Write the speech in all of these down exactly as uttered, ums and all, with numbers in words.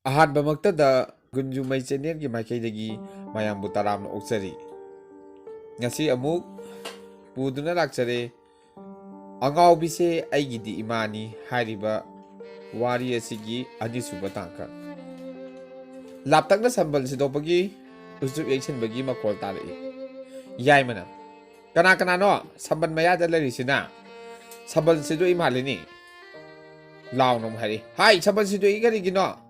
ꯑꯍꯥꯟꯕꯃꯛꯇꯗ ꯒꯨꯟꯖꯨꯃꯩ ꯆꯦꯅꯦꯜꯒꯤ ꯃꯥꯏꯀꯩꯗꯒꯤ ꯃꯌꯥꯝꯕꯨ ꯇꯔꯥꯝꯅ ꯑꯣꯛꯆꯔꯤ꯫ ꯉꯁꯤ ꯑꯃꯨꯛ ꯄꯨꯗꯨꯅ ꯂꯥꯛꯆꯔꯦ "ꯑꯉꯥꯎꯕꯤꯁꯦ ꯑꯩꯒꯤꯗꯤ ꯏꯃꯥꯅꯤ" ꯍꯥꯏꯔꯤꯕ ꯋꯥꯔꯤ ꯑꯁꯤꯒꯤ ꯑꯅꯤꯁꯨꯕ ꯇꯥꯡꯀꯛ꯫ ꯂꯥꯞꯇꯛꯅ ꯁꯝꯕꯜ ꯁꯤꯗꯣꯛꯄꯒꯤ ꯎꯆꯨꯞ ꯌꯩꯁꯤꯟꯕꯒꯤ ꯃꯈꯣꯜ ꯇꯥꯔꯛꯏ꯫ ꯌꯥꯏꯃꯅ, "ꯀꯅꯥ ꯀꯅꯥꯅꯣ ꯁꯝꯕꯜ ꯃꯌꯥꯗ ꯂꯩꯔꯤꯁꯤꯅ? ꯁꯝꯕꯜ ꯁꯤꯗꯣꯛꯏ ꯃꯥꯜꯂꯤꯅꯤ" ꯂꯥꯎꯅ ꯑꯃꯨꯛ ꯍꯥꯏꯔꯛꯏ꯫ "ꯍꯥꯏ, ꯁꯝꯕꯜ ꯁꯤꯗꯣꯛꯏ ꯀꯔꯤꯒꯤꯅꯣ?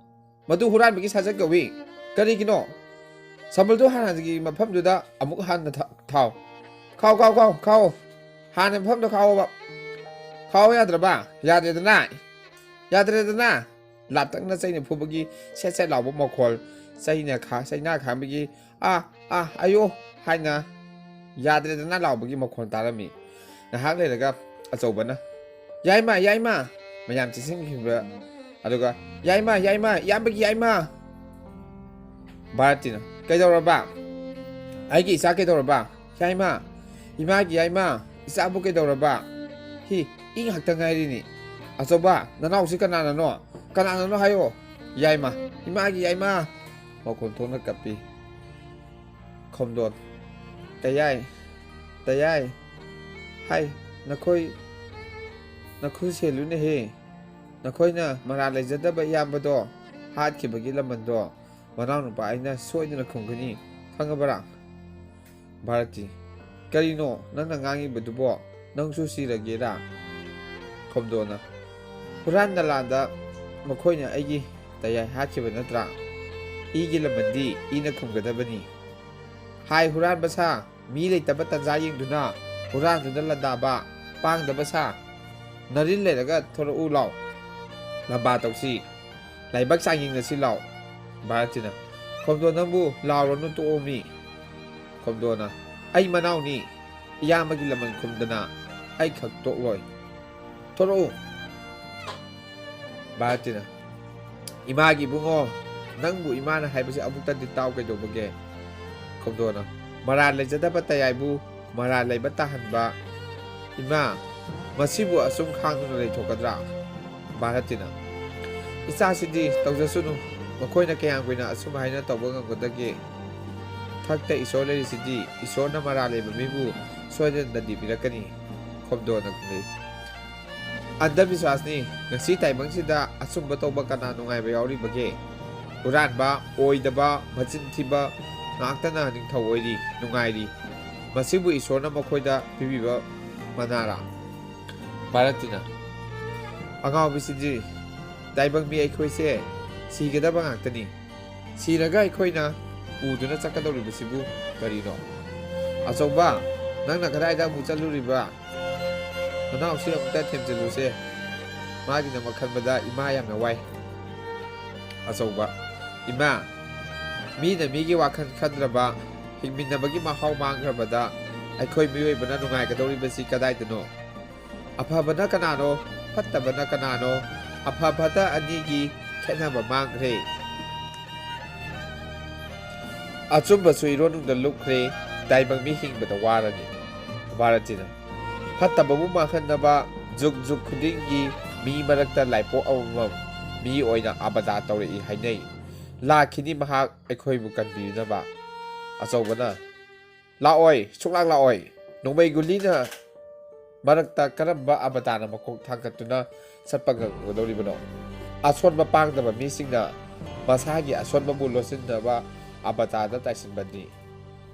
ꯃꯗꯨ ꯍꯨꯔꯥꯟꯕꯒꯤ ꯁꯥꯖꯠ ꯀꯧꯏ꯫ ꯀꯔꯤꯒꯤꯅꯣ? ꯁꯝꯕꯜꯗꯨ ꯍꯥꯟꯅꯒꯤ ꯃꯐꯝꯗꯨꯗ ꯑꯃꯨꯛ ꯍꯟꯅ ꯊ-, ꯊꯥꯎ꯫ ꯈꯥꯎ, ꯈꯥꯎ, ꯈꯥꯎ, ꯈꯥꯎ꯫ ꯍꯥꯟꯅ ꯃꯐꯝꯗ ꯈꯥꯎꯑꯣꯕ꯫ ꯈꯥꯎ ꯌꯥꯗ꯭ꯔꯕ? ꯌꯥꯗ꯭ꯔꯦꯗꯅ? ꯌꯥꯗ꯭ꯔꯦꯗꯅ?" ꯂꯥꯞꯇꯛꯅ ꯆꯩꯅ ꯐꯨꯕꯒꯤ ꯁꯦꯠ ꯁꯦꯠ ꯂꯥꯎꯕ ꯃꯈꯣꯜ, ꯆꯩꯅ ꯈꯥ-, ꯆꯩꯅꯥ ꯈꯥꯡꯕꯒꯤ "ꯑꯥ, ꯑꯥ, ꯑꯌꯣ" ꯍꯥꯏꯅ "ꯌꯥꯗ꯭ꯔꯦꯗꯅ" ꯂꯥꯎꯕꯒꯤ ꯃꯈꯣꯜ ꯇꯥꯔꯝꯃꯤ꯫ ꯉꯥꯏꯍꯥꯛ ꯂꯩꯔꯒ ꯑꯆꯧꯕꯅ, "ꯌꯥꯏꯃ, ꯌꯥꯏꯃ!" ꯃꯌꯥꯝ ꯆꯦꯟꯁꯤꯟꯈꯤꯕ꯫ ꯑꯗꯨꯒ, "ꯌꯥꯏꯃ, ꯌꯥꯏꯃ, ꯏꯌꯥꯝꯕꯒꯤ ꯌꯥꯏꯃ!" ꯚꯥꯔꯇꯤꯅ, "ꯀꯩꯗꯧꯔꯕ? ꯑꯩꯒꯤ ꯏꯆꯥ ꯀꯩꯗꯧꯔꯕ? ꯌꯥꯏꯃ, ꯏꯃꯥꯒꯤ ꯌꯥꯏꯃ, ꯏꯆꯥꯕꯨ ꯀꯩꯗꯧꯔꯕ? ꯍꯤ, ꯏ ꯉꯥꯛꯇ ꯉꯥꯏꯔꯤꯅꯤ꯫ ꯑꯆꯧꯕ, ꯅꯅꯥꯎꯁꯤ ꯀꯅꯥꯅꯅꯣ? ꯀꯅꯥꯅꯅꯣ ꯍꯥꯏꯌꯣ꯫ ꯌꯥꯏꯃ, ꯏꯃꯥꯒꯤ ꯌꯥꯏꯃ!" ꯃꯈꯣꯟ ꯊꯣꯛꯅ ꯀꯞꯄꯤ꯫ ꯈꯣꯝꯗꯣꯟ, "ꯇꯌꯥꯏ, ꯇꯌꯥꯏ, ꯍꯥꯏ, ꯅꯈꯣꯏ, ꯅꯈꯨ ꯁꯦꯜꯂꯨꯅꯦꯍꯦ꯫ ꯅꯈꯣꯏꯅ ꯃꯔꯥꯜ ꯂꯩꯖꯗꯕ ꯏꯌꯥꯝꯕꯗꯣ ꯍꯥꯠꯈꯤꯕꯒꯤ ꯂꯃꯟꯗꯣ ꯃꯅꯥꯎꯅꯨꯄꯥ ꯑꯩꯅ ꯁꯣꯏꯗꯅ ꯈꯨꯝꯒꯅꯤ, ꯈꯪꯉꯕꯔꯥ?" ꯚꯥꯔꯇꯤ, "ꯀꯔꯤꯅꯣ ꯅꯪꯅ ꯉꯥꯡꯉꯤꯕꯗꯨꯕꯣ? ꯅꯪꯁꯨ ꯁꯤꯔꯒꯦꯔꯥ?" ꯈꯣꯝꯗꯣꯟꯅ, "ꯍꯨꯔꯥꯟ ꯅꯂꯥꯟꯗ ꯃꯈꯣꯏꯅ ꯑꯩꯒꯤ ꯇꯌꯥꯏ ꯍꯥꯠꯈꯤꯕ ꯅꯠꯇ꯭ꯔꯥ? ꯏꯒꯤ ꯂꯃꯟꯗꯤ ꯏꯅ ꯈꯨꯝꯒꯗꯕꯅꯤ꯫ ꯍꯥꯏ ꯍꯨꯔꯥꯟꯕ ꯁꯥ, ꯃꯤ ꯂꯩꯇꯕ ꯇꯟꯖꯥ ꯌꯦꯡꯗꯨꯅ ꯍꯨꯔꯥꯟꯗꯨꯅ ꯂꯥꯟꯗꯥꯕ, ꯄꯥꯡꯗꯕ ꯁꯥ, ꯅꯔꯤꯜ ꯂꯩꯔꯒ ꯊꯣꯔꯛꯎ ꯂꯥꯎ꯫ ꯂꯝꯕꯥ ꯇꯧꯁꯤ, ꯂꯥꯏꯕꯛ ꯆꯥꯡꯌꯦꯡꯅꯁꯤ ꯂꯥꯎ꯫" ꯚꯥꯔꯇꯤꯅ, "ꯈꯣꯝꯗꯣꯟ ꯅꯪꯕꯨ ꯂꯥꯎꯔꯅꯨ, ꯇꯣꯛꯑꯣ ꯃꯤ꯫" ꯈꯣꯝꯗꯣꯟꯅ, "ꯑꯩ ꯃꯅꯥꯎꯅꯤ, ꯏꯌꯥꯝꯕꯒꯤ ꯂꯃꯟ ꯈꯨꯝꯗꯅ ꯑꯩ ꯈꯛ ꯇꯣꯛꯂꯣꯏ꯫ ꯊꯣꯔꯛꯎ꯫" ꯚꯥꯔꯇꯤꯅ, "ꯏꯃꯥꯒꯤ ꯏꯕꯨꯡꯉꯣ, ꯅꯪꯕꯨ ꯏꯃꯥꯅ ꯍꯥꯏꯕꯁꯦ ꯑꯃꯨꯛꯇꯗꯤ ꯇꯥꯎ ꯀꯩꯗꯧꯕꯒꯦ?" ꯈꯣꯝꯗꯣꯟꯅ, "ꯃꯔꯥꯜ ꯂꯩꯖꯗꯕ ꯇꯌꯥꯏꯕꯨ ꯃꯔꯥꯜ ꯂꯩꯕ ꯇꯥꯍꯟꯕ ꯏꯃꯥ, ꯃꯁꯤꯕꯨ ꯑꯁꯨꯝ ꯈꯥꯡꯗꯨꯅ ꯂꯩꯊꯣꯛꯀꯗ꯭ꯔꯥ?" ꯚꯥꯔꯇꯤꯅ, "ꯏꯆꯥꯁꯤꯗꯤ ꯇꯧꯖꯁꯅꯨ, ꯃꯈꯣꯏꯅ ꯀꯌꯥꯝ ꯀꯨꯏꯅ ꯑꯁꯨꯝ ꯍꯥꯏꯅ ꯇꯧꯕ ꯉꯝꯒꯗꯒꯦ? ꯊꯛꯇ ꯏꯁꯣꯔ ꯂꯩꯔꯤꯁꯤꯗꯤ, ꯏꯁꯣꯔꯅ ꯃꯔꯥꯜ ꯂꯩꯕ ꯃꯤꯕꯨ ꯁꯣꯏꯗꯅꯗꯤ ꯄꯤꯔꯛꯀꯅꯤ꯫ ꯈꯣꯝꯗꯣꯟꯅ ꯈꯨꯝꯂꯛꯏ꯫ ꯑꯟꯙꯕꯤꯁ꯭ꯋꯥꯁꯅꯤ꯫ ꯉꯁꯤ ꯇꯥꯏꯕꯪꯁꯤꯗ ꯑꯆꯨꯝꯕ ꯇꯧꯕ ꯀꯅꯥ ꯅꯨꯡꯉꯥꯏꯕ ꯌꯥꯎꯔꯤꯕꯒꯦ? ꯍꯨꯔꯥꯟꯕ, ꯑꯣꯏꯗꯕ, ꯃꯆꯤꯟ ꯊꯤꯕ ꯉꯥꯛꯇꯅ ꯅꯤꯡꯊꯧ ꯑꯣꯏꯔꯤ, ꯅꯨꯡꯉꯥꯏꯔꯤ꯫ ꯃꯁꯤꯕꯨ ꯏꯁꯣꯔꯅ ꯃꯈꯣꯏꯗ ꯄꯤꯕꯤꯕ ꯃꯅꯥꯔꯥ? ꯚꯥꯔꯇꯤꯅ, ꯑꯉꯥꯎꯕꯤꯁꯤꯗꯤ, ꯇꯥꯏꯕꯪ ꯃꯤ ꯑꯩꯈꯣꯏꯁꯦ ꯁꯤꯒꯗꯕ ꯉꯥꯛꯇꯅꯤ꯫ ꯁꯤꯔꯒ ꯑꯩꯈꯣꯏꯅ ꯄꯨꯗꯨꯅ ꯆꯠꯀꯗꯧꯔꯤꯕꯁꯤꯕꯨ ꯀꯔꯤꯅꯣ? ꯑꯆꯧꯕ, ꯅꯪꯅ ꯀꯗꯥꯏꯗ ꯑꯃꯨꯛ ꯆꯠꯂꯨꯔꯤꯕ? ꯅꯅꯥꯎꯁꯤ ꯑꯃꯨꯛꯇ ꯊꯦꯝꯖꯤꯜꯂꯨꯁꯦ꯫ ꯃꯥꯒꯤꯗꯃꯛ ꯈꯟꯕꯗ ꯏꯃꯥ ꯌꯥꯝꯅ ꯋꯥꯏ꯫ ꯑꯆꯧꯕ, ꯏꯃꯥ, ꯃꯤꯅ ꯃꯤꯒꯤ ꯋꯥꯈꯜ ꯈꯟꯗ꯭ꯔꯕ, ꯍꯤꯡꯃꯤꯟꯅꯕꯒꯤ ꯃꯍꯥꯎ ꯃꯥꯡꯈ꯭ꯔꯕꯗ ꯑꯩꯈꯣꯏ ꯃꯤꯑꯣꯏꯕꯅ ꯅꯨꯡꯉꯥꯏꯒꯗꯧꯔꯤꯕꯁꯤ ꯀꯗꯥꯏꯗꯅꯣ? ꯑꯐꯕꯅ ꯀꯅꯥꯅꯣ? ꯐꯠꯇꯕꯅ ꯀꯅꯥꯅꯣ? ꯑꯐ ꯐꯠꯇ ꯑꯅꯤꯒꯤ ꯈꯦꯠꯅꯕ ꯃꯥꯡꯈ꯭ꯔꯦ꯫ ꯑꯆꯨꯝꯕꯁꯨ ꯏꯔꯣꯟꯅꯨꯡꯗ ꯂꯨꯞꯈ꯭ꯔꯦ꯫ ꯇꯥꯏꯕꯪ ꯃꯤ ꯍꯤꯡꯕꯗ ꯋꯥꯔꯅꯤ꯫ ꯚꯥꯔꯇꯤꯅ, ꯐꯠꯇꯕꯕꯨ ꯃꯥꯡꯍꯟꯅꯕ ꯖꯨꯛ ꯖꯨꯛ ꯈꯨꯗꯤꯡꯒꯤ ꯃꯤ ꯃꯔꯛꯇ ꯂꯥꯏꯄꯣꯛ ꯑꯃꯃꯝ ꯃꯤ ꯑꯣꯏꯅ ꯑꯕꯗꯥ ꯇꯧꯔꯛꯏ ꯍꯥꯏꯅꯩ꯫ ꯂꯥꯛꯈꯤꯅꯤ ꯃꯍꯥꯛ ꯑꯩꯈꯣꯏꯕꯨ ꯀꯟꯕꯤꯅꯕ꯫ ꯑꯆꯧꯕꯅ, ꯂꯥꯛꯑꯣꯏ, ꯁꯨꯡꯂꯥꯛ ꯂꯥꯛꯑꯣꯏ꯫ ꯅꯣꯡꯃꯩ ꯒꯨꯂꯤꯅ ꯃꯔꯛꯇ ꯀꯔꯝꯕ ꯑꯕꯗꯥꯅ ꯃꯀꯣꯛ ꯊꯥꯡꯒꯠꯇꯨꯅ ꯆꯠꯄ ꯉꯝꯒꯗꯧꯔꯤꯕꯅꯣ? ꯑꯁꯣꯟꯕ ꯄꯥꯡꯗꯕ ꯃꯤꯁꯤꯡꯅ ꯃꯁꯥꯒꯤ ꯑꯁꯣꯟꯕꯕꯨ ꯂꯣꯠꯁꯤꯟꯅꯕ ꯑꯕꯗꯥꯗ ꯇꯥꯏꯁꯤꯟꯕꯅꯤ꯫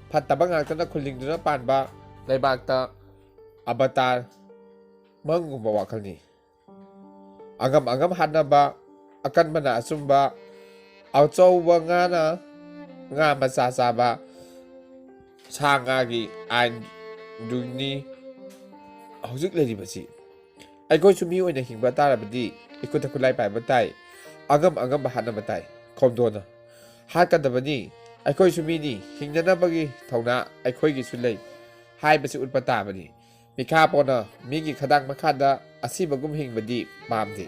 ꯐꯠꯇꯕ ꯉꯥꯛꯇꯅ ꯈꯨꯜꯂꯤꯡꯗꯨꯅ ꯄꯥꯟꯕ ꯂꯩꯕꯥꯛꯇ ꯑꯕꯗꯥ ꯃꯪꯒꯨꯝꯕ ꯋꯥꯈꯜꯅꯤ꯫ ꯑꯉꯝ ꯑꯉꯝ ꯍꯥꯠꯅꯕ, ꯑꯀꯟꯕꯅ ꯑꯆꯨꯝꯕ, ꯑꯆꯧꯕ ꯉꯥꯅ ꯉꯥ ꯃꯆꯥ ꯆꯥꯕ, ꯁꯥ ꯉꯥꯒꯤ ꯑꯥꯏꯟꯗꯨꯅꯤ ꯍꯧꯖꯤꯛ ꯂꯩꯔꯤꯕꯁꯤ꯫ ꯑꯩꯈꯣꯏꯁꯨ ꯃꯤ ꯑꯣꯏꯅ ꯍꯤꯡꯕ ꯇꯥꯔꯕꯗꯤ ꯏꯈꯨꯠꯇ ꯈꯨꯠꯂꯥꯏ ꯄꯥꯏꯕ ꯇꯥꯏ, ꯑꯉꯝ ꯑꯉꯝꯕ ꯍꯥꯠꯅꯕ ꯇꯥꯏ꯫ ꯈꯣꯝꯗꯣꯟꯅ, ꯍꯥꯠꯀꯗꯕꯅꯤ, ꯑꯩꯈꯣꯏꯁꯨ ꯃꯤꯅꯤ, ꯍꯤꯡꯅꯅꯕꯒꯤ ꯊꯧꯅꯥ ꯑꯩꯈꯣꯏꯒꯤꯁꯨ ꯂꯩ ꯍꯥꯏꯕꯁꯤ ꯎꯠꯄ ꯇꯥꯕꯅꯤ꯫ ꯃꯤꯈꯥ ꯄꯣꯟꯅ ꯃꯤꯒꯤ ꯈꯗꯥꯡ ꯃꯈꯥꯗ ꯑꯁꯤꯕꯒꯨꯝ ꯍꯤꯡꯕꯗꯤ ꯄꯥꯝꯗꯦ꯫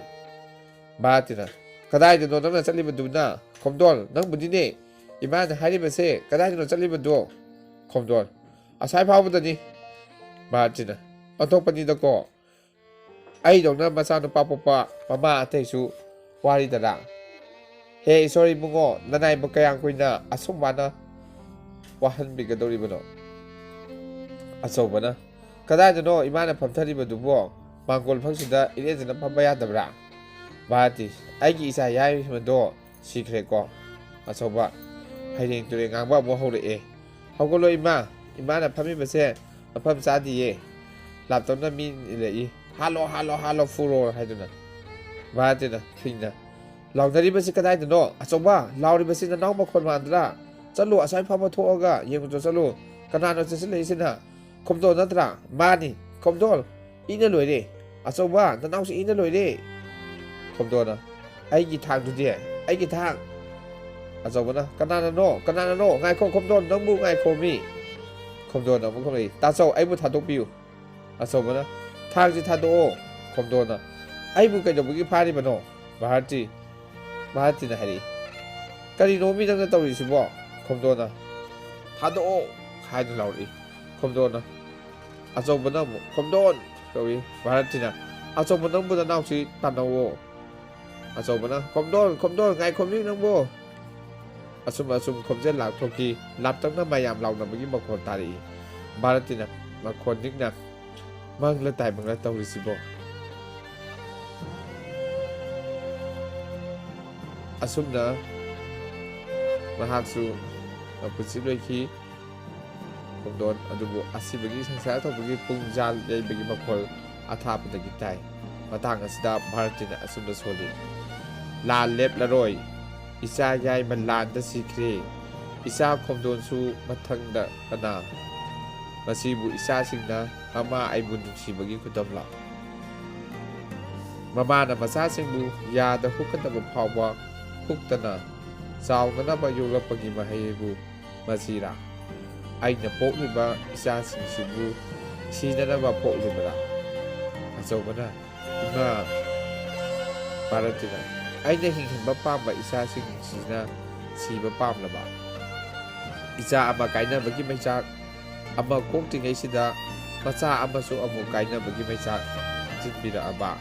ꯚꯥꯔꯇꯤꯅ, ꯀꯗꯥꯏꯗꯅꯣ ꯅꯪꯅ ꯆꯠꯂꯤꯕꯗꯨꯅ? ꯈꯣꯝꯗꯣꯟ, ꯅꯪꯕꯨꯗꯤꯅꯦ ꯏꯃꯥꯅ ꯍꯥꯏꯔꯤꯕꯁꯦ, ꯀꯗꯥꯏꯗꯅꯣ ꯆꯠꯂꯤꯕꯗꯣ? ꯈꯣꯝꯗꯣꯟ, ꯑꯁꯥꯏ ꯐꯥꯎꯕꯗꯅꯤ꯫ ꯚꯥꯔꯇꯤꯅ, ꯑꯣꯟꯊꯣꯛꯄꯅꯤꯗꯀꯣ, ꯑꯩꯗꯧꯅ ꯃꯆꯥꯅꯨꯄꯥ ꯄꯣꯛꯄ ꯃꯃꯥ ꯑꯇꯩꯁꯨ ꯋꯥꯔꯤꯗꯔꯥ? "ꯑꯦ, ꯏꯁꯣꯔ ꯏꯕꯨꯡꯉꯣ, ꯅꯅꯥꯏꯕ ꯀꯌꯥꯝ ꯀꯨꯏꯅ ꯑꯁꯨꯝ ꯋꯥꯅ ꯋꯥꯍꯟꯕꯤꯒꯗꯧꯔꯤꯕꯅꯣ?" ꯑꯆꯧꯕꯅ, "ꯀꯗꯥꯏꯗꯅꯣ ꯏꯃꯥꯅ ꯐꯝꯊꯔꯤꯕꯗꯨꯕꯣ? ꯃꯥꯡꯒꯣꯜ ꯐꯛꯁꯤꯗ ꯏꯔꯦꯟꯖꯅ ꯐꯝꯕ ꯌꯥꯗꯕ꯭ꯔꯥ?" ꯚꯥꯔꯠꯇꯤ, "ꯑꯩꯒꯤ ꯏꯆꯥ ꯌꯥꯏꯃꯗꯣ ꯁꯤꯈ꯭ꯔꯦꯀꯣ?" ꯑꯆꯧꯕ, ꯍꯩꯔꯦꯡ ꯇꯨꯔꯦꯡ ꯉꯥꯡꯕ ꯑꯃꯨꯛ ꯍꯧꯔꯛꯑꯦ꯫ "ꯍꯧꯒꯠꯂꯣ ꯏꯃꯥ, ꯏꯃꯥꯅ ꯐꯝꯃꯤꯕꯁꯦ ꯃꯐꯝ ꯆꯥꯗꯤꯌꯦ꯫ ꯂꯥꯞꯇꯛꯅ ꯃꯤ ꯏꯜꯂꯛꯏ꯫ ꯍꯥꯠꯂꯣ, ꯍꯥꯠꯂꯣ, ꯍꯥꯠꯂꯣ, ꯐꯨꯔꯣ" ꯍꯥꯏꯗꯨꯅ꯫ ꯚꯥꯔꯠꯇꯤꯅ ꯈꯤꯡꯅ, "ꯂꯥꯎꯅꯔꯤꯕꯁꯤ ꯀꯗꯥꯏꯗꯅꯣ? ꯑꯆꯧꯕ, ꯂꯥꯎꯔꯤꯕꯁꯤ ꯅꯅꯥꯎ ꯃꯈꯣꯟ ꯃꯥꯟꯗ꯭ꯔꯥ? ꯆꯠꯂꯨ, ꯑꯁ꯭ꯋꯥꯏ ꯐꯥꯎꯕ ꯊꯣꯛꯑꯒ ꯌꯦꯡꯉꯨꯆꯣ ꯆꯠꯂꯨ꯫ ꯀꯅꯥꯅꯣ ꯆꯦꯟꯁꯤꯜꯂꯛꯏꯁꯤꯅ? ꯈꯣꯝꯗꯣꯟ ꯅꯠꯇ꯭ꯔꯥ?" "ꯃꯥꯅꯤ, ꯈꯣꯝꯗꯣꯟ꯫ ꯏꯅ ꯂꯣꯏꯔꯦ꯫ ꯑꯆꯧꯕ, ꯅꯅꯥꯎꯁꯤ ꯏꯅ ꯂꯣꯏꯔꯦ꯫" ꯈꯣꯝꯗꯣꯟꯅ, "ꯑꯩꯒꯤ ꯊꯥꯡꯗꯨꯗꯤ? ꯑꯩꯒꯤ ꯊꯥꯡ?" ꯑꯆꯧꯕꯅ, "ꯀꯅꯥꯅꯅꯣ? ꯀꯅꯥꯅꯅꯣ? ꯉꯥꯏꯈꯣ ꯈꯣꯝꯗꯣꯟ, ꯅꯪꯕꯨ ꯉꯥꯏꯈꯣ ꯃꯤ꯫" ꯈꯣꯝꯗꯣꯟꯅ ꯑꯃꯨꯛ ꯈꯨꯝꯂꯛꯏ, "ꯇꯥꯆꯧ, ꯑꯩꯕꯨ ꯊꯥꯗꯣꯛꯄꯤꯌꯨ꯫" ꯑꯆꯧꯕꯅ, "ꯊꯥꯡꯁꯤ ꯊꯥꯗꯣꯛꯑꯣ꯫" ꯈꯣꯝꯗꯣꯟꯅ, "ꯑꯩꯕꯨ ꯀꯩꯗꯧꯕꯒꯤ ꯐꯥꯔꯤꯕꯅꯣ?" ꯚꯥꯔꯠꯇꯤ, ꯚꯥꯔꯠꯇꯤꯅ ꯍꯥꯏꯔꯛꯏ, "ꯀꯔꯤꯅꯣ ꯃꯤ ꯅꯪꯅ ꯇꯧꯔꯤꯁꯤꯕꯣ?" ꯈꯣꯝꯗꯣꯟꯅ, "ꯊꯥꯗꯣꯛꯑꯣ" ꯍꯥꯏꯅ ꯂꯥꯎꯔꯛꯏ꯫ ꯈꯣꯝꯗꯣꯟꯅ, ꯑꯆꯧꯕꯅ ꯑꯃꯨꯛ, "ꯈꯣꯝꯗꯣꯟ" ꯀꯧꯏ꯫ ꯚꯥꯔꯠꯇꯤꯅ, "ꯑꯆꯧꯕ, ꯅꯪꯕꯨ ꯅꯅꯥꯎꯁꯤ ꯇꯥꯟꯅꯧꯋꯣ꯫" ꯑꯆꯧꯕꯅ, "ꯈꯣꯝꯗꯣꯟ, ꯈꯣꯝꯗꯣꯟ, ꯉꯥꯏꯈꯣꯃꯤ ꯅꯪꯕꯨ!" ꯑꯁꯨꯝ ꯑꯁꯨꯝ ꯈꯣꯝꯖꯤꯜ ꯂꯥꯛꯊꯣꯛꯈꯤ꯫ ꯂꯥꯞꯇꯛꯅ ꯃꯌꯥꯝ ꯂꯥꯎꯅꯕꯒꯤ ꯃꯈꯣꯜ ꯇꯥꯔꯛꯏ꯫ ꯚꯥꯔꯠꯇꯤꯅ ꯃꯈꯣꯟ ꯅꯤꯛꯅ, "ꯃꯪꯂ ꯇꯥꯏꯕꯪꯂ ꯇꯧꯔꯤꯁꯤꯕꯣ?" ꯑꯁꯨꯝꯅ ꯃꯍꯥꯛꯁꯨ ꯃꯄꯨꯟꯁꯤ ꯂꯣꯏꯈꯤ꯫ ꯈꯣꯝꯗꯣꯟ ꯑꯗꯨꯕꯨ ꯑꯁꯤꯕꯒꯤ ꯁꯪꯁꯥꯔ ꯊꯣꯛꯄꯒꯤ ꯄꯨꯡꯖꯥꯜ ꯌꯩꯕꯒꯤ ꯃꯈꯣꯜ ꯑꯊꯥꯞꯄꯗꯒꯤ ꯇꯥꯏ꯫ ꯃꯇꯥꯡ ꯑꯁꯤꯗ ꯚꯥꯔꯠꯇꯤꯅ ꯑꯁꯨꯝꯅ ꯁꯣꯜꯂꯤ, "ꯂꯥꯟ ꯂꯦꯞꯂꯔꯣꯏ꯫ ꯏꯆꯥ ꯌꯥꯏꯃ ꯂꯥꯟꯗ ꯁꯤꯈ꯭ꯔꯦ꯫ ꯏꯆꯥ ꯈꯣꯝꯗꯣꯟꯁꯨ ꯃꯊꯪꯗ ꯀꯅꯥ? ꯃꯁꯤꯕꯨ ꯏꯆꯥꯁꯤꯡꯅ ꯃꯃꯥ ꯑꯩꯕꯨ ꯅꯨꯡꯁꯤꯕꯒꯤ ꯈꯨꯗꯝꯂ? ꯃꯃꯥꯅ ꯃꯆꯥꯁꯤꯡꯕꯨ ꯌꯥꯗ ꯍꯨꯛꯀꯗꯕ ꯐꯥꯎꯕ ꯍꯨꯛꯇꯅ ꯆꯥꯎꯅꯅꯕ ꯌꯣꯛꯂꯛꯄꯒꯤ ꯃꯍꯩꯕꯨ ꯃꯁꯤꯔꯥ? ꯑꯩꯅ ꯄꯣꯛꯂꯤꯕ ꯏꯆꯥꯁꯤꯡꯁꯤꯕꯨ ꯁꯤꯅꯅꯕ ꯄꯣꯛꯂꯤꯕꯔꯥ?" ꯑꯆꯧꯕꯅ, "ꯏꯃꯥ ꯄꯥꯔꯕꯇꯤꯅ, ꯑꯩꯅ ꯍꯤꯡꯍꯟꯕ ꯄꯥꯝꯕ ꯏꯆꯥꯁꯤꯡꯁꯤꯅ ꯁꯤꯕ ꯄꯥꯝꯂꯕ? ꯏꯆꯥ ꯑꯃ ꯀꯥꯏꯅꯕꯒꯤ ꯃꯩꯆꯥꯛ ꯑꯃ ꯀꯣꯛꯇ꯭ꯔꯤꯉꯩꯁꯤꯗ ꯃꯆꯥ ꯑꯃꯁꯨ ꯑꯃꯨꯛ ꯀꯥꯏꯅꯕꯒꯤ ꯃꯩꯆꯥꯛ ꯍꯟꯖꯤꯟꯕꯤꯔꯛꯑꯕ?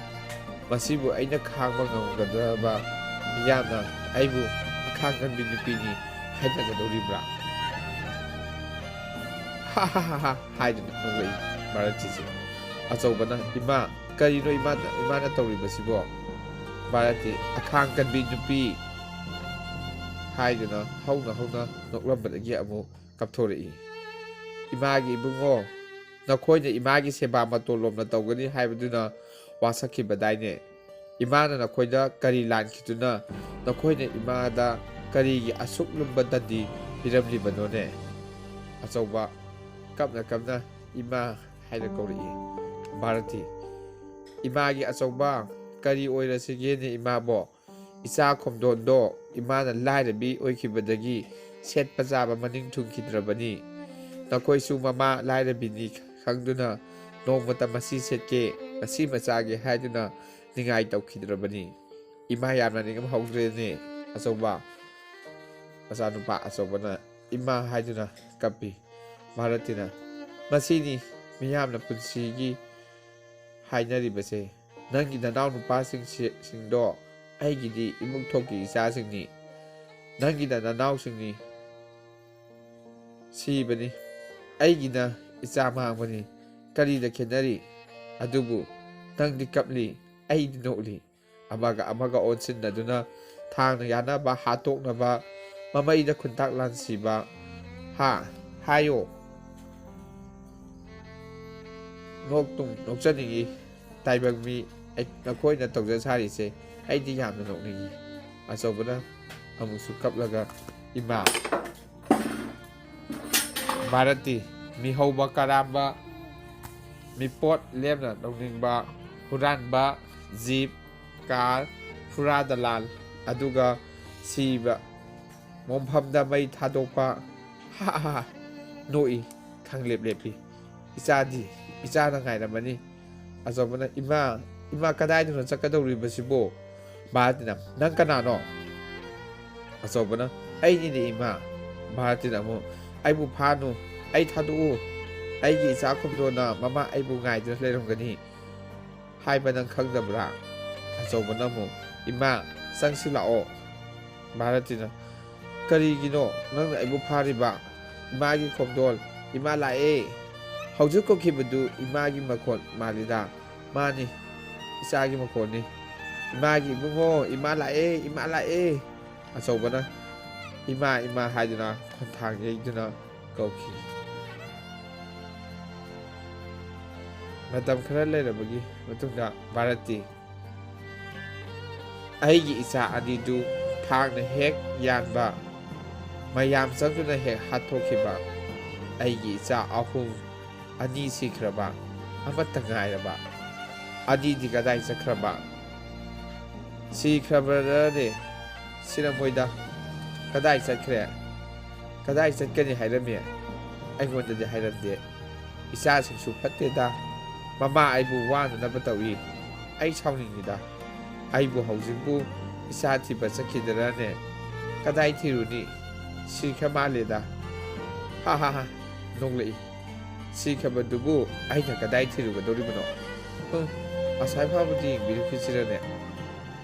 ꯃꯁꯤꯕꯨ ꯑꯩꯅ ꯈꯥꯡꯕ ꯉꯝꯒꯗꯕ ꯃꯤꯌꯥꯝꯅ ꯑꯩꯕꯨ ꯑꯈꯥꯡ ꯀꯟꯕꯤ ꯅꯨꯄꯤꯅꯤ ꯍꯥꯏꯅꯒꯗꯧꯔꯤꯕ꯭ꯔꯥ? ꯍꯥ ꯍꯥ ꯍꯥ ꯍꯥ ꯍꯥꯏꯗꯨꯅ ꯅꯣꯛꯂꯛꯏ ꯚꯥꯔꯠꯇꯤꯁꯦ꯫ ꯑꯆꯧꯕꯅ, "ꯏꯃꯥ, ꯀꯔꯤꯅꯣ ꯏꯃꯥꯅ, ꯏꯃꯥꯅ ꯇꯧꯔꯤꯕꯁꯤꯕꯣ?" ꯚꯥꯔꯠꯇꯤ, "ꯑꯈꯥꯡ ꯀꯟꯕꯤ ꯅꯨꯄꯤ" ꯍꯥꯏꯗꯨꯅ ꯍꯧꯅ ꯍꯧꯅ ꯅꯣꯛꯂꯝꯕꯗꯒꯤ ꯑꯃꯨꯛ ꯀꯞꯊꯣꯔꯛꯏ꯫ "ꯏꯃꯥꯒꯤ ꯏꯕꯨꯡꯉꯣ, ꯅꯈꯣꯏꯅ ꯏꯃꯥꯒꯤ ꯁꯦꯕꯥ ꯃꯇꯣꯟ ꯂꯣꯝꯅ ꯇꯧꯒꯅꯤ ꯍꯥꯏꯕꯗꯨꯅ ꯋꯥꯁꯛꯈꯤꯕꯗꯥꯏꯅꯦ? ꯏꯃꯥꯅ ꯅꯈꯣꯏꯗ ꯀꯔꯤ ꯂꯥꯟꯈꯤꯗꯨꯅ ꯅꯈꯣꯏꯅ ꯏꯃꯥꯗ ꯀꯔꯤꯒꯤ ꯑꯁꯨꯛ ꯂꯨꯝꯕ ꯗꯟꯗꯤ ꯄꯤꯔꯝꯂꯤꯕꯅꯣꯅꯦ?" ꯑꯆꯧꯕ ꯀꯞꯅ ꯀꯞꯅ "ꯏꯃꯥ" ꯍꯥꯏꯅ ꯀꯧꯔꯛꯏ꯫ ꯚꯥꯔꯠꯇꯤ, "ꯏꯃꯥꯒꯤ ꯑꯆꯧꯕ, ꯀꯔꯤ ꯑꯣꯏꯔꯁꯤꯒꯦꯅꯦ ꯏꯃꯥꯕꯣ? ꯏꯆꯥ ꯈꯣꯝꯗꯣꯟꯗꯣ ꯏꯃꯥꯅ ꯂꯥꯏꯔꯕꯤ ꯑꯣꯏꯈꯤꯕꯗꯒꯤ ꯁꯦꯠꯄ ꯆꯥꯕ ꯃꯅꯤꯡ ꯊꯨꯡꯈꯤꯗ꯭ꯔꯕꯅꯤ꯫ ꯅꯈꯣꯏꯁꯨ ꯃꯃꯥ ꯂꯥꯏꯔꯕꯤꯅꯤ ꯈꯪꯗꯨꯅ ꯅꯣꯡꯃꯇ ꯃꯁꯤ ꯁꯦꯠꯀꯦ, ꯃꯁꯤ ꯃꯆꯥꯒꯦ ꯍꯥꯏꯗꯨꯅ ꯅꯤꯡꯉꯥꯏ ꯇꯧꯈꯤꯗ꯭ꯔꯕꯅꯤ꯫" ꯏꯃꯥ ꯌꯥꯝꯅ ꯅꯤꯡꯉꯝꯍꯧꯗ꯭ꯔꯦꯅꯦ ꯑꯆꯧꯕ꯫ ꯃꯆꯥꯅꯨꯄꯥ ꯑꯆꯧꯕꯅ "ꯏꯃꯥ" ꯍꯥꯏꯗꯨꯅ ꯀꯞꯄꯤ꯫ ꯚꯥꯔꯠꯇꯤꯅ, "ꯃꯁꯤꯅꯤ ꯃꯤꯌꯥꯝꯅ ꯄꯨꯟꯁꯤꯒꯤ ꯍꯥꯏꯅꯔꯤꯕꯁꯦ꯫ ꯅꯪꯒꯤ ꯅꯅꯥꯎ ꯅꯨꯄꯥꯁꯤꯡ ꯁꯤ-, ꯁꯤꯡꯗꯣ ꯑꯩꯒꯤꯗꯤ ꯏꯃꯨꯡ ꯊꯣꯛꯀꯤ ꯏꯆꯥꯁꯤꯡꯅꯤ꯫ ꯅꯪꯒꯤꯅ ꯅꯅꯥꯎꯁꯤꯡꯅꯤ ꯁꯤꯕꯅꯤ꯫ ꯑꯩꯒꯤꯅ ꯏꯆꯥ ꯃꯥꯡꯕꯅꯤ꯫ ꯀꯔꯤꯗ ꯈꯦꯠꯅꯔꯤ? ꯑꯗꯨꯕꯨ ꯅꯪꯗꯤ ꯀꯞꯂꯤ, ꯑꯩꯗꯤ ꯅꯣꯛꯂꯤ꯫ ꯑꯃꯒ ꯑꯃꯒ ꯑꯣꯟꯁꯤꯟꯅꯗꯨꯅ ꯊꯥꯡꯅ ꯌꯥꯅꯕ, ꯍꯥꯠꯇꯣꯛꯅꯕ, ꯃꯃꯩꯗ ꯈꯨꯟꯇꯥꯛ ꯂꯥꯟꯁꯤꯕ꯫ ꯍꯥ? ꯍꯥꯏꯌꯣ꯫ ꯅꯣꯛꯇꯨꯝ ꯅꯣꯛꯆꯅꯤꯡꯉꯤ꯫ ꯇꯥꯏꯕꯪ ꯃꯤ, ꯑꯩ, ꯅꯈꯣꯏꯅ ꯇꯧꯖ ꯁꯥꯔꯤꯁꯦ ꯑꯩꯗꯤ ꯌꯥꯝꯅ ꯅꯣꯛꯅꯤꯡꯉꯤ꯫" ꯑꯆꯧꯕꯅ ꯑꯃꯨꯛꯁꯨ ꯀꯞꯂꯒ, "ꯏꯃꯥ, ꯚꯥꯔꯠꯇꯤ ꯃꯤꯍꯧꯕ ꯀꯔꯥꯝꯕ, ꯃꯤꯄꯣꯠ ꯂꯦꯝꯅ ꯂꯧꯅꯤꯡꯕ, ꯍꯨꯔꯥꯟꯕ, ꯖꯤꯞ, ꯀꯥꯔ, ꯐꯨꯔꯥ ꯗꯂꯥꯜ, ꯑꯗꯨꯒ ꯁꯤꯕ ꯃꯣꯝꯐꯝꯗ ꯃꯩ ꯊꯥꯗꯣꯛꯄ꯫" ꯍꯥ ꯍꯥ ꯍꯥ꯫ ꯅꯣꯛꯏ, ꯈꯪꯂꯦꯞ ꯂꯦꯞꯄꯤ꯫ "ꯏꯆꯥꯗꯤ, ꯏꯆꯥꯅ ꯉꯥꯏꯔꯝꯃꯅꯤ꯫" ꯑꯆꯧꯕꯅ, "ꯏꯃꯥ, ꯏꯃꯥ, ꯀꯗꯥꯏꯗꯅꯣ ꯆꯠꯀꯗꯧꯔꯤꯕꯁꯤꯕꯣ?" ꯚꯥꯔꯠꯇꯤꯅ, "ꯅꯪ ꯀꯅꯥꯅꯣ?" ꯑꯆꯧꯕꯅ, "ꯑꯩꯅꯤꯅꯦ ꯏꯃꯥ꯫" ꯚꯥꯔꯠꯇꯤꯅ ꯑꯃꯨꯛ, "ꯑꯩꯕꯨ ꯐꯥꯅꯨ, ꯑꯩ ꯊꯥꯗꯣꯛꯎ꯫ ꯑꯩꯒꯤ ꯏꯆꯥ ꯈꯨꯝꯗꯣꯟꯅ ꯃꯃꯥ ꯑꯩꯕꯨ ꯉꯥꯏꯗꯨꯅ ꯂꯩꯔꯝꯒꯅꯤ ꯍꯥꯏꯕ ꯅꯪ ꯈꯪꯗꯕ꯭ꯔꯥ?" ꯑꯆꯧꯕꯅ ꯑꯃꯨꯛ, "ꯏꯃꯥ, ꯆꯪꯁꯤꯜꯂꯛꯑꯣ꯫ ꯚꯥꯔꯇꯤꯅ, "ꯀꯔꯤꯒꯤꯅꯣ ꯅꯪꯅ ꯑꯩꯕꯨ ꯐꯥꯔꯤꯕ? ꯏꯃꯥꯒꯤ ꯈꯣꯡꯗꯣꯜ, ꯏꯃꯥ ꯂꯥꯛꯑꯦ!" ꯍꯧꯖꯤꯛ ꯀꯧꯈꯤꯕꯗꯨ ꯏꯃꯥꯒꯤ ꯃꯈꯣꯟ ꯃꯥꯜꯂꯤꯗ꯫ "ꯃꯥꯅꯤ, ꯏꯆꯥꯒꯤ ꯃꯈꯣꯟꯅꯤ꯫ ꯏꯃꯥꯒꯤ ꯏꯕꯨꯡꯉꯣ, ꯏꯃꯥ ꯂꯥꯛꯑꯦ, ꯏꯃꯥ ꯂꯥꯛꯑꯦ!" ꯑꯆꯧꯕꯅ, "ꯏꯃꯥ, ꯏꯃꯥ" ꯍꯥꯏꯗꯨꯅ ꯈꯣꯟꯊꯥꯡ ꯌꯩꯗꯨꯅ ꯀꯧꯈꯤ꯫ ꯃꯇꯝ ꯈꯔ ꯂꯩꯔꯕꯒꯤ ꯃꯇꯨꯡꯗ ꯚꯥꯔꯠꯇꯤ, "ꯑꯩꯒꯤ ꯏꯆꯥ ꯑꯅꯤꯗꯨ ꯊꯥꯡꯅ ꯍꯦꯛ ꯌꯥꯟꯕ, ꯃꯌꯥꯝ ꯆꯪꯗꯨꯅ ꯍꯦꯛ ꯍꯥꯠꯇꯣꯛꯈꯤꯕ, ꯑꯩꯒꯤ ꯏꯆꯥ ꯑꯍꯨꯝ, ꯑꯅꯤ ꯁꯤꯈ꯭ꯔꯕ, ꯑꯃꯠꯇ ꯉꯥꯏꯔꯕ, ꯑꯅꯤꯗꯤ ꯀꯗꯥꯏ ꯆꯠꯈ꯭ꯔꯕ? ꯁꯤꯈ꯭ꯔꯕ꯭ꯔꯅꯦ? ꯁꯤꯔꯝꯃꯣꯏꯗ꯫ ꯀꯗꯥꯏ ꯆꯠꯈ꯭ꯔꯦ? ꯀꯗꯥꯏ ꯆꯠꯀꯅꯤ ꯍꯥꯏꯔꯝꯃꯤ? ꯑꯩꯉꯣꯟꯗꯗꯤ ꯍꯥꯏꯔꯝꯗꯦ꯫ ꯏꯆꯥꯁꯤꯡꯁꯨ ꯐꯠꯇꯦꯗ꯫ ꯃꯃꯥ ꯑꯩꯕꯨ ꯋꯥꯅꯅꯕ ꯇꯧꯏ꯫ ꯑꯩ ꯁꯥꯎꯅꯤꯡꯉꯤꯗ꯫ ꯑꯩꯕꯨ ꯍꯧꯖꯤꯛꯄꯨ ꯏꯆꯥ ꯊꯤꯕ ꯆꯠꯈꯤꯗꯔꯅꯦ? ꯀꯗꯥꯏ ꯊꯤꯔꯨꯅꯤ? ꯁꯤꯈ꯭ꯔ ꯃꯥꯜꯂꯦꯗ꯫" ꯍꯥ ꯍꯥ ꯍꯥ ꯅꯣꯛꯂꯛꯏ꯫ "ꯁꯤꯈ꯭ꯔꯕꯗꯨꯕꯨ ꯑꯩꯅ ꯀꯗꯥꯏ ꯊꯤꯔꯨꯒꯗꯧꯔꯤꯕꯅꯣ? ꯎꯝ, ꯑꯁꯥꯏ ꯐꯥꯎꯕꯗꯤ ꯌꯦꯡꯕꯤꯔꯨꯈꯤꯁꯤꯔꯅꯦ?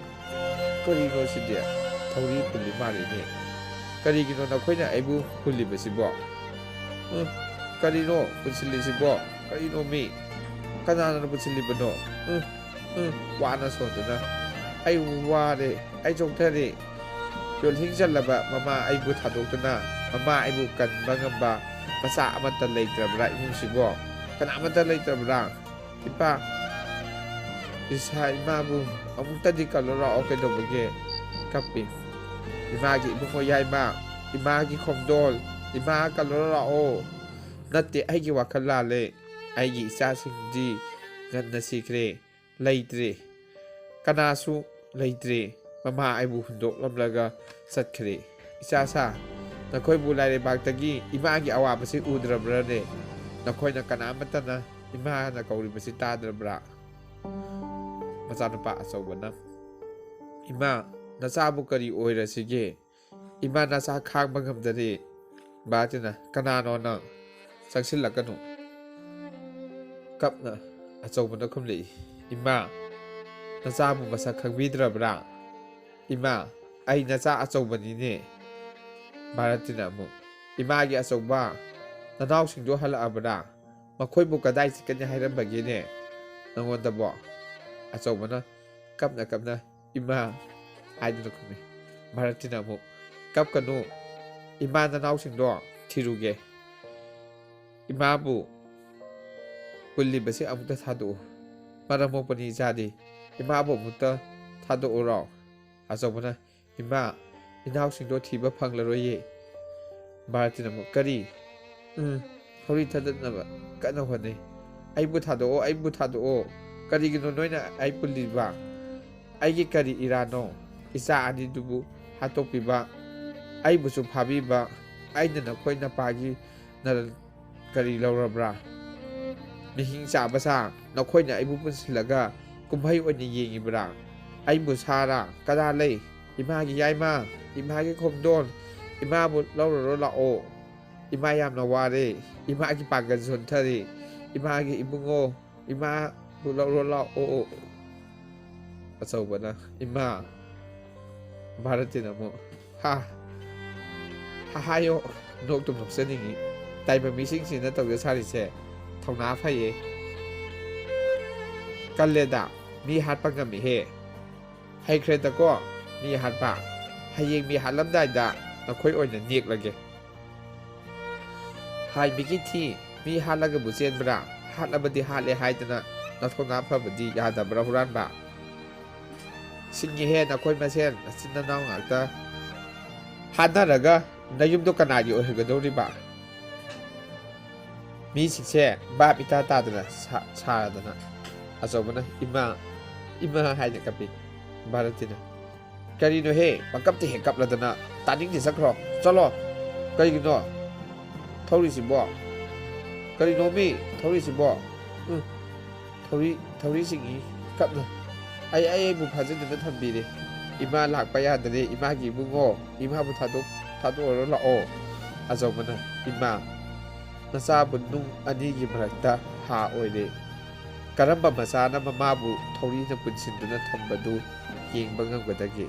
ꯀꯔꯤꯅꯣ ꯁꯤꯗꯤ? ꯊꯧꯔꯤ ꯄꯨꯜꯂꯤ ꯃꯥꯜꯂꯤꯅꯦ꯫ ꯀꯔꯤꯒꯤꯅꯣ ꯅꯈꯣꯏꯅ ꯑꯩꯕꯨ ꯍꯨꯜꯂꯤꯕꯁꯤꯕꯣ? ꯎꯝ, ꯀꯔꯤꯅꯣ ꯄꯨꯟꯁꯤꯜꯂꯤꯁꯤꯕꯣ? ꯀꯔꯤꯅꯣ ꯃꯤ? ꯀꯅꯥꯅ ꯄꯨꯟꯁꯤꯜꯂꯤꯕꯅꯣ? ꯎꯝ, ꯎꯝ, ꯋꯥꯅ ꯁꯣꯟꯗꯨꯅ ꯑꯩ ꯋꯥꯔꯦ, ꯑꯩ ꯆꯣꯛꯊꯔꯦ꯫ ꯌꯣꯜꯍꯤꯡ ꯆꯜꯂꯕ ꯃꯃꯥ ꯑꯩꯕꯨ ꯊꯥꯗꯣꯛꯇꯨꯅ ꯃꯃꯥ ꯑꯩꯕꯨ ꯀꯟꯕ ꯉꯝꯕ ꯃꯆꯥ ꯑꯃꯠꯇ ꯂꯩꯇ꯭ꯔꯕ꯭ꯔꯥ ꯏꯃꯨꯡꯁꯤꯕꯣ? ꯀꯅꯥꯃꯠꯇ ꯂꯩꯇ꯭ꯔꯕ꯭ꯔꯥ? ꯏꯄꯥ, ꯏꯁꯥ ꯏꯃꯥꯕꯨ ꯑꯃꯨꯛꯇꯗꯤ ꯀꯜꯂꯣ ꯂꯥꯛꯑꯣ, ꯀꯩꯗꯧꯕꯒꯦ?" ꯀꯞꯄꯤ꯫ "ꯏꯃꯥꯒꯤ ꯏꯕꯨꯡꯉꯣ ꯌꯥꯏꯃ, ꯏꯃꯥꯒꯤ ꯈꯣꯡꯗꯣꯜ, ꯏꯃꯥ ꯀꯜꯂꯣ ꯂꯥꯛꯑꯣ꯫ ꯅꯠꯇꯦ, ꯑꯩꯒꯤ ꯋꯥꯈꯜ ꯂꯥꯜꯂꯦ꯫ ꯑꯩꯒꯤ ꯏꯆꯥꯁꯤꯡꯗꯤ ꯉꯟꯅ ꯁꯤꯈ꯭ꯔꯦ, ꯂꯩꯇ꯭ꯔꯦ꯫ ꯀꯅꯥꯁꯨ ꯂꯩꯇ꯭ꯔꯦ꯫ ꯃꯃꯥ ꯑꯩꯕꯨ ꯍꯨꯟꯗꯣꯛꯂꯝꯂꯒ ꯆꯠꯈ꯭ꯔꯦ꯫ ꯏꯆꯥꯁꯥ, ꯅꯈꯣꯏꯕꯨ ꯂꯥꯏꯔꯩꯕꯥꯛꯇꯒꯤ ꯏꯃꯥꯒꯤ ꯑꯋꯥꯕꯁꯤ ꯎꯗ꯭ꯔꯕ꯭ꯔꯅꯦ? ꯅꯈꯣꯏꯅ ꯀꯅꯥꯃꯠꯇꯅ ꯏꯃꯥꯅ ꯀꯧꯔꯤꯕꯁꯤ ꯇꯥꯗ꯭ꯔꯕ꯭ꯔꯥ?" ꯃꯆꯥꯅꯨꯄꯥ ꯑꯆꯧꯕꯅ, "ꯏꯃꯥ, ꯅꯆꯥꯕꯨ ꯀꯔꯤ ꯑꯣꯏꯔꯁꯤꯒꯦ? ꯏꯃꯥ, ꯅꯆꯥ ꯈꯥꯡꯕ ꯉꯝꯗꯔꯦ꯫" ꯚꯥꯔꯇꯤꯅ, "ꯀꯅꯥꯅꯣ ꯅꯪ? ꯆꯪꯁꯤꯜꯂꯛꯀꯅꯨ꯫" ꯀꯞꯅ ꯑꯆꯧꯕꯅ ꯈꯨꯝꯂꯛꯏ, "ꯏꯃꯥ, ꯅꯆꯥꯕꯨ ꯃꯁꯛ ꯈꯪꯕꯤꯗ꯭ꯔꯕ꯭ꯔꯥ? "ꯏꯃꯥ, ꯑꯩ ꯅꯆꯥ ꯑꯆꯧꯕꯅꯤꯅꯦ꯫" ꯚꯥꯔꯇꯤꯅ ꯑꯃꯨꯛ, "ꯏꯃꯥꯒꯤ ꯑꯆꯧꯕ, ꯅꯅꯥꯎꯁꯤꯡꯗꯣ ꯍꯜꯂꯛꯑꯕ꯭ꯔꯥ? ꯃꯈꯣꯏꯕꯨ ꯀꯗꯥꯏ ꯆꯠꯀꯅꯤ ꯍꯥꯏꯔꯝꯕꯒꯦꯅꯦ ꯅꯉꯣꯟꯗꯕꯣ?" ꯑꯆꯧꯕꯅ ꯀꯞꯅ ꯀꯞꯅ, "ꯏꯃꯥ" ꯍꯥꯏꯗꯨꯅ ꯈꯨꯝꯃꯤ꯫ ꯚꯥꯔꯇꯤꯅ ꯑꯃꯨꯛ, "ꯀꯞꯀꯅꯨ, ꯏꯃꯥ ꯅꯅꯥꯎꯁꯤꯡꯗꯣ ꯊꯤꯔꯨꯒꯦ꯫ ꯏꯃꯥꯕꯨ ꯄꯨꯜꯂꯤꯕꯁꯤ ꯑꯃꯨꯛꯇ ꯊꯥꯗꯣꯛꯎ꯫ ꯃꯔꯝ ꯃꯣꯛꯄꯅꯤ ꯏꯆꯥꯗꯤ꯫ ꯏꯃꯥꯕꯨ ꯑꯃꯨꯛꯇ ꯊꯥꯗꯣꯛꯎꯔꯣ?" ꯑꯆꯧꯕꯅ, "ꯏꯃꯥ, ꯏꯅꯥꯎꯁꯤꯡꯗꯣ ꯊꯤꯕ ꯐꯪꯂꯔꯣꯏꯌꯦ꯫" ꯚꯥꯔꯇꯤꯅ ꯑꯃꯨꯛ, "ꯀꯔꯤ?" "ꯎꯝ, ꯊꯧꯔꯤ ꯊꯗꯠꯅꯕ ꯀꯟꯅ ꯍꯣꯠꯅꯩ꯫ ꯑꯩꯕꯨ ꯊꯥꯗꯣꯛꯑꯣ, ꯑꯩꯕꯨ ꯊꯥꯗꯣꯛꯑꯣ꯫ ꯀꯔꯤꯒꯤꯅꯣ ꯅꯣꯏꯅ ꯑꯩ ꯄꯨꯜꯂꯤꯕ? ꯑꯩꯒꯤ ꯀꯔꯤ ꯏꯔꯥꯟꯅꯣ? ꯏꯆꯥ ꯑꯅꯤꯗꯨꯕꯨ ꯍꯥꯠꯇꯣꯛꯄꯤꯕ, ꯑꯩꯕꯨꯁꯨ ꯐꯥꯕꯤꯕ, ꯑꯩꯅ ꯅꯈꯣꯏ ꯅꯄꯥꯒꯤ ꯅꯔꯟ ꯀꯔꯤ ꯂꯧꯔꯕ꯭ꯔꯥ? ꯃꯤꯍꯤꯡ ꯆꯥꯕ ꯁꯥ ꯅꯈꯣꯏꯅ ꯑꯩꯕꯨ ꯄꯨꯟꯁꯤꯜꯂꯒ ꯀꯨꯝꯍꯩ ꯑꯣꯏꯅ ꯌꯦꯡꯉꯤꯕ꯭ꯔꯥ? ꯑꯩꯕꯨ ꯁꯥꯔꯥ? ꯀꯗꯥ ꯂꯩ? ꯏꯃꯥꯒꯤ ꯌꯥꯏꯃ, ꯏꯃꯥꯒꯤ ꯈꯣꯡꯗꯣꯟ, ꯏꯃꯥꯕꯨ ꯂꯧꯔꯨꯔꯣ ꯂꯥꯛꯑꯣ꯫ ꯏꯃꯥ ꯌꯥꯝꯅ ꯋꯥꯔꯦ꯫ ꯏꯃꯥꯒꯤ ꯄꯥꯡꯒꯜ ꯁꯣꯟꯊꯔꯦ꯫ ꯏꯃꯥꯒꯤ ꯏꯕꯨꯡꯉꯣ, ꯏꯃꯥꯕꯨ ꯂꯧꯔꯣ ꯂꯥꯛꯑꯣ꯫" ꯑꯆꯧꯕꯅ, "ꯏꯃꯥ꯫" ꯚꯥꯔꯇꯤꯅ ꯑꯃꯨꯛ, "ꯍꯥ, ꯍꯥ, ꯍꯥꯏꯌꯣ, ꯅꯣꯛꯇꯨꯝ ꯅꯣꯛꯆꯅꯤꯡꯉꯤ꯫ ꯇꯥꯏꯕꯪ ꯃꯤꯁꯤꯡꯁꯤꯅ ꯇꯧꯖ ꯁꯥꯔꯤꯁꯦ ꯊꯧꯅꯥ ꯐꯩꯌꯦ꯫ ꯀꯜꯂꯦꯗ, ꯃꯤ ꯍꯥꯠꯄ ꯉꯝꯃꯤꯍꯦ꯫ ꯍꯩꯈ꯭ꯔꯦꯗꯀꯣ, ꯃꯤ ꯍꯥꯠꯄ꯫ ꯍꯌꯦꯡ ꯃꯤ ꯍꯥꯠꯂꯝꯗꯥꯏꯗ ꯅꯈꯣꯏ ꯑꯣꯏꯅ ꯅꯦꯛꯂꯒꯦ꯫" "ꯍꯥꯏ ꯃꯤꯒꯤ ꯊꯤ, ꯃꯤ ꯍꯥꯠꯂꯒꯕꯨ ꯆꯦꯟꯕ꯭ꯔꯥ? ꯍꯥꯠꯂꯕꯗꯤ ꯍꯥꯠꯂꯦ ꯍꯥꯏꯗꯅ ꯅꯊꯧꯅꯥ ꯐꯕꯗꯤ ꯌꯥꯗꯕ꯭ꯔꯥ ꯍꯨꯔꯥꯟꯕ? ꯁꯤꯡꯉꯤꯍꯦ ꯅꯈꯣꯏ ꯃꯁꯦꯟ, ꯅꯆꯤꯟ ꯅꯅꯥꯎ ꯉꯥꯛꯇ ꯍꯥꯠꯅꯔꯒ ꯅꯌꯨꯝꯗꯣ ꯀꯅꯥꯒꯤ ꯑꯣꯏꯍꯟꯒꯗꯧꯔꯤꯕ?" ꯃꯤꯁꯤꯡꯁꯦ ꯚꯥꯞ ꯏꯇꯥ ꯇꯥꯗꯅ ꯁꯥ-, ꯁꯥꯔꯗꯅ꯫ ꯑꯆꯧꯕꯅ, "ꯏꯃꯥ, ꯏꯃꯥ" ꯍꯥꯏꯅ ꯀꯞꯄꯤ꯫ ꯚꯥꯔꯇꯤꯅ, "ꯀꯔꯤꯅꯣꯍꯦ, ꯄꯪꯀꯞꯇ ꯍꯦꯛ ꯀꯞꯂꯗꯅ? ꯇꯥꯅꯤꯡꯗꯦ, ꯆꯠꯈ꯭ꯔꯣ, ꯆꯠꯂꯣ꯫ ꯀꯔꯤꯒꯤꯅꯣ ꯊꯧꯔꯤꯁꯤꯕꯣ? ꯀꯔꯤꯅꯣꯃꯤ ꯊꯧꯔꯤꯁꯤꯕꯣ? ꯎꯝ, ꯊꯧꯔꯤ, ꯊꯧꯔꯤꯁꯤꯡꯒꯤ ꯀꯞꯅ ꯑꯩ, ꯑꯩꯕꯨ ꯐꯥꯖꯤꯟꯗꯨꯅ ꯊꯝꯕꯤꯔꯦ꯫ ꯏꯃꯥ ꯂꯥꯛꯄ ꯌꯥꯗꯔꯦ, ꯏꯃꯥꯒꯤ ꯏꯕꯨꯡꯉꯣ, ꯏꯃꯥꯕꯨ ꯊꯥꯗꯣꯛ-, ꯊꯥꯗꯣꯛꯑꯔꯣ ꯂꯥꯛꯑꯣ꯫" ꯑꯆꯧꯕꯅ, "ꯏꯃꯥ, ꯅꯆꯥꯕꯨ ꯅꯨꯡ ꯑꯅꯤꯒꯤ ꯃꯔꯛꯇ ꯍꯥ ꯑꯣꯏꯔꯦ꯫ ꯀꯔꯝꯕ ꯃꯆꯥꯅ ꯃꯃꯥꯕꯨ ꯊꯧꯔꯤꯅ ꯄꯨꯟꯁꯤꯟꯗꯨꯅ ꯊꯝꯕꯗꯨ ꯌꯦꯡꯕ ꯉꯝꯒꯗꯒꯦ?"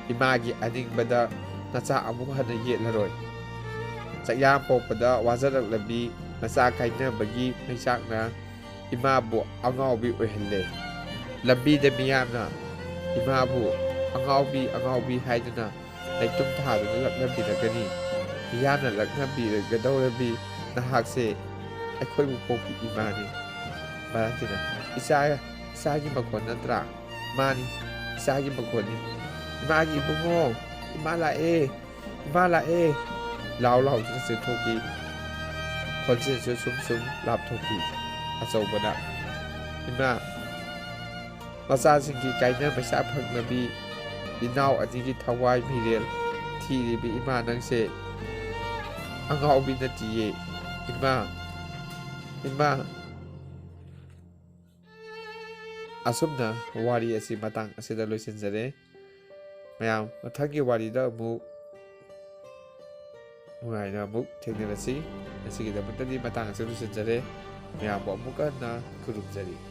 ꯏꯃꯥꯒꯤ ꯑꯅꯤꯡꯕꯗ ꯅꯆꯥ ꯑꯃꯨꯛ ꯍꯟꯅ ꯌꯦꯠꯂꯔꯣꯏ꯫ ꯆꯥꯛꯌꯥꯝ ꯄꯣꯛꯄꯗ ꯋꯥꯖꯔꯛꯂꯕꯤ ꯃꯆꯥ ꯀꯥꯏꯅꯕꯒꯤ ꯃꯩꯆꯥꯛꯅ ꯏꯃꯥꯕꯨ ꯑꯉꯥꯎꯕꯤ ꯑꯣꯏꯍꯜꯂꯦ꯫ ꯂꯝꯕꯤꯗ ꯃꯤꯌꯥꯝꯅ ꯏꯃꯥꯕꯨ "ꯑꯉꯥꯎꯕꯤ, ꯑꯉꯥꯎꯕꯤ" ꯍꯥꯏꯗꯨꯅ ꯂꯩꯇꯨꯝ ꯊꯥꯗꯨꯅ ꯂꯛꯅꯕꯤꯔꯒꯅꯤ꯫ ꯃꯤꯌꯥꯝꯅ ꯂꯛꯅꯕꯤꯔꯒꯗꯧꯔꯕꯤ ꯅꯍꯥꯛꯁꯦ ꯑꯩꯈꯣꯏꯕꯨ ꯄꯣꯛꯄꯤ ꯏꯃꯥꯅꯤ꯫ ꯃꯔꯛꯇꯨꯗ, "ꯏꯆꯥ, ꯏꯆꯥꯒꯤ ꯃꯈꯣꯟ ꯅꯠꯇ꯭ꯔꯥ?" "ꯃꯥꯅꯤ, ꯏꯆꯥꯒꯤ ꯃꯈꯣꯟꯅꯤ꯫ ꯏꯃꯥꯒꯤ ꯏꯕꯨꯡꯉꯣ, ꯏꯃꯥ ꯂꯥꯛꯑꯦ, ꯏꯃꯥ ꯂꯥꯛꯑꯦ!" ꯂꯥꯎ ꯂꯥꯎꯗꯨꯅ ꯆꯦꯟꯊꯣꯛꯈꯤ꯫ ꯈꯣꯟꯖꯦꯜꯁꯨ ꯁꯨꯝ ꯁꯨꯝ ꯂꯥꯞꯊꯣꯛꯈꯤ꯫ ꯑꯆꯧꯕꯅ, "ꯏꯃꯥ, ꯃꯆꯥꯁꯤꯡꯒꯤ ꯀꯥꯏꯅ ꯃꯩꯁꯥ ꯐꯪꯅꯕꯤ, ꯏꯅꯥꯎ ꯑꯅꯤꯒꯤ ꯊꯋꯥꯏ ꯃꯤꯔꯦꯜ ꯊꯤꯔꯤꯕꯤ ꯏꯃꯥ ꯅꯪꯁꯦ ꯑꯉꯥꯎꯕꯤ ꯅꯠꯇꯤꯌꯦ꯫ ꯏꯃꯥ, ꯏꯃꯥ!" ꯑꯁꯨꯝꯅ ꯋꯥꯔꯤ ꯑꯁꯤ ꯃꯇꯥꯡ ꯑꯁꯤꯗ ꯂꯣꯏꯁꯤꯟꯖꯔꯦ꯫ ꯃꯌꯥꯝ, ꯃꯊꯪꯒꯤ ꯋꯥꯔꯤꯗ ꯑꯃꯨꯛ ꯅꯨꯡꯉꯥꯏꯅ ꯑꯃꯨꯛ ꯊꯦꯡꯅꯔꯁꯤ꯫ ꯉꯁꯤꯒꯤꯗꯃꯛꯇꯗꯤ ꯃꯇꯥꯡ ꯑꯁꯤꯗ ꯂꯣꯏꯁꯤꯟꯖꯔꯦ꯫ ꯃꯌꯥꯝꯕꯨ ꯑꯃꯨꯛꯀ ꯍꯟꯅ ꯈꯨꯔꯨꯝꯖꯔꯤ꯫